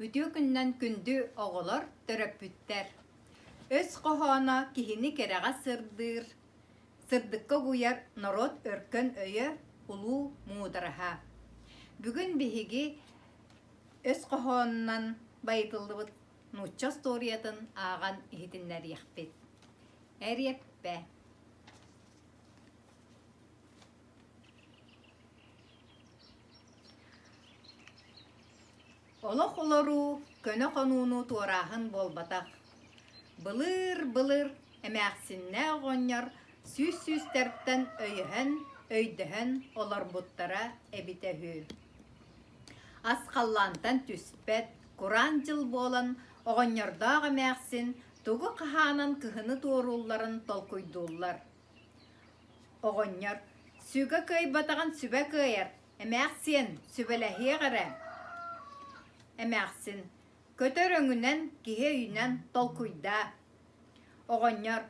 Үтүө күнүнэн күндү оҕолор, төрөппүттэр! Өс хоһооно киһини кэрэҕэ сырдыыр, сырдыкка угуйар норуот өркөн өйө, улуу муудараһа. Бүгүн биһиги өс хоһоонунан байытыллыбыт нуучча остуоруйатын ааҕан иһитиннэриэхпит. Эриэппэ Олох олоруу көнө хонууну туорааһын буолбатах. Былыр-былыр эмээхсиннээх оҕонньор сүүс сүүстэртэн өйөһөн, өйдөһөн олорбуттара эбитэ үһү. Ас халлаантан түспэт, кураан дьыл буолан оҕонньордоох эмээхсин тугу хаһаанан кыһыны туоруулларын толкуйдууллар. Оҕонньор сүгэ кыайбатаҕын сүбэ кыайар, эмээхсиэн, сүбэлэһиэх эрэ. Эмээхсин көтөр өҥүнэн, киһи өйүнэн толкуйдаа. Оҕонньор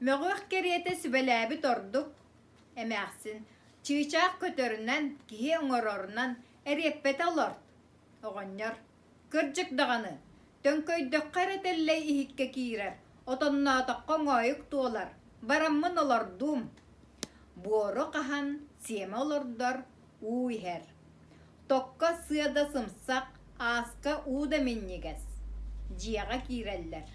мөҕүөх кэриэтэ сүбэлээбит ордук. Эмээхсин чыычаах көтөрүнэн, киһи оҥорорунан эриэппэтэ олорт. Оҕонньор Кырдьык даҕаны, төҥкөйдөххө эрэ тэллэй иһиккэ киирэр, отонноотоххо оҥоойук туолар, бараммын олордуум. Буору хаһан, сиэмэ олордор, уу иһэр. Токко сыа да сымсах, ааска уу да минньигэс. Дьиэҕэ киирэллэр.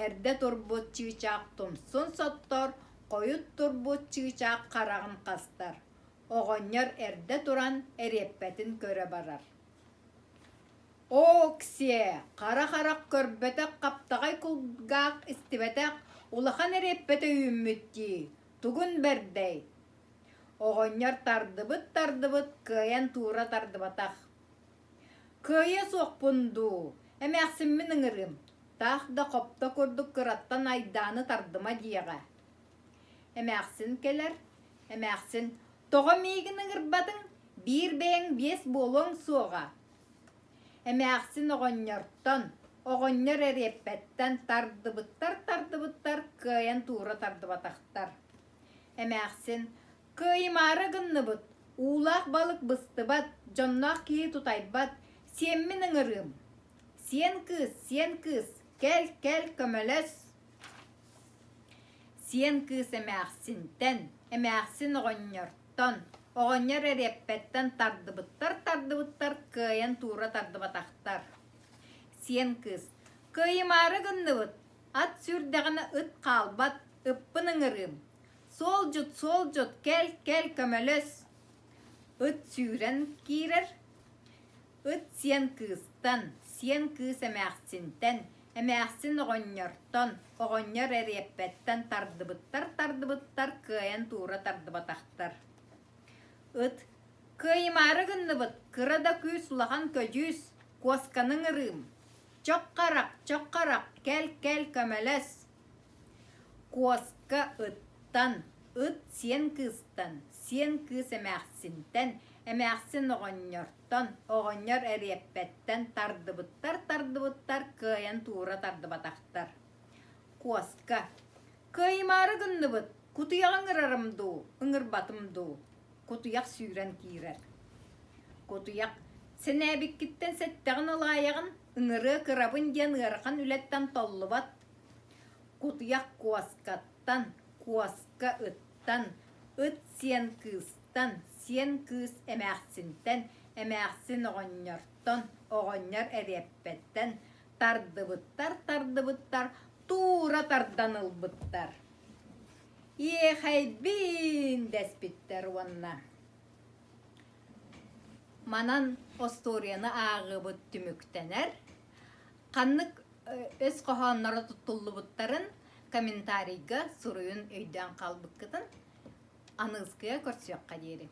Эрдэ турбут чыычаах тумсун соттор, хойут турбут чыычаах хараҕын хастар. Оҕонньор эрдэ туран эриэппэтин көрө барар. Оок-сиэ, хара харах көрбөтөх, хаптаҕай кулгаах истибэтэх, улахан эриэппэтэ үүммүт дии, тугун бэрдэй? Оҕонньор тардыбыт-тардыбыт, кыайан туура тардыбатах. Кыайыа суохпун дуу, эмээхсиммин ыҥырыым, таах да хопто курдук кыраттан айдааны тардыма диэҕэ. Эмээхсин кэлэр, эмээхсин «Тоҕо миигин ыҥырбатыҥ, биир бэйэҥ биэс буолуоҥ суоҕа» Эмээхсин оҕонньортон, оҕонньор эриэппэттэн тардыбыттар-тардыбыттар кыайан туура тардыбатахтар. Эмээхсин «Кыайымаары гынныбыт, уулаах балык быстыбат, дьонноох киһи тутайбат, сиэммин ыҥырыым. Сиэн кыыс, сиэн кыыс, кэл, кэл, көмөлөс!» Сиэн кыыс эмээхсинтэн, эмээхсин оҕонньортон, оҕонньор эриэппэттэн тардыбыттар-тардыбыттар кыайан туура тардыбатахтар. Сиэн кыыс «Кыайымаары гынныбыт, ат сүүрдэҕинэ ыт хаалбат, ыппын ыҥырыым. Суолдьут, суолдьут, кэл, кэл, көмөлөс!» Ыт сүүрэн киирэр, Ыт сиэн кыыстан, сиэн кыыс эмээхсинтэн, эмээхсин оҕонньортон, оҕонньор эриэппэттэн тардыбыттар-тардыбыттар кыайан туура тардыбатахтар. Ыт «Кыайымаары гынныбыт, кыра да күүс улахан көдьүүс, куосканы ыҥырыым. Чох харах, чох харах, кэл-кэл көмөлөс!» Куоска ыттан, ыт сиэн кыыстан, сиэн кыыс эмээхсинтэн, эмээхсин оҕонньортон, оҕонньор эриэппэттэн тардыбыттар-тардыбыттар кыайан туура тардыбатахтар. Куоска «Кыайымаары гынныбыт, кутуйаҕы ыҥырарым дуу, ыҥырбатым дуу?» Кутуйах сүүрэн киирэр. Кутуйах «Сэнээбиккиттэн сэттэҕин ылаайаҕын, ыҥырыа кырабын диэн ыарахан үлэттэн толлубат, Кутуйах куоскаттан, куоска ыттан, ыт сиэн кыыстан, сиэн кыыс эмээхсинтэн, эмээхсин оҕонньортон, оҕонньор эриэппэттэн тардыбыттар-тардыбыттар, туура тардан ылбыттар. Иэхэйбиин дэспиттэр уонна Манан остуоруйаны ааҕыыбыт түмүктэнэр. Ханнык өс хоһоонноро туттуллубуттарын комментарийга суруйун өйдөөн хаалбыккытын аныгыскыга көрсүөххэ диэри.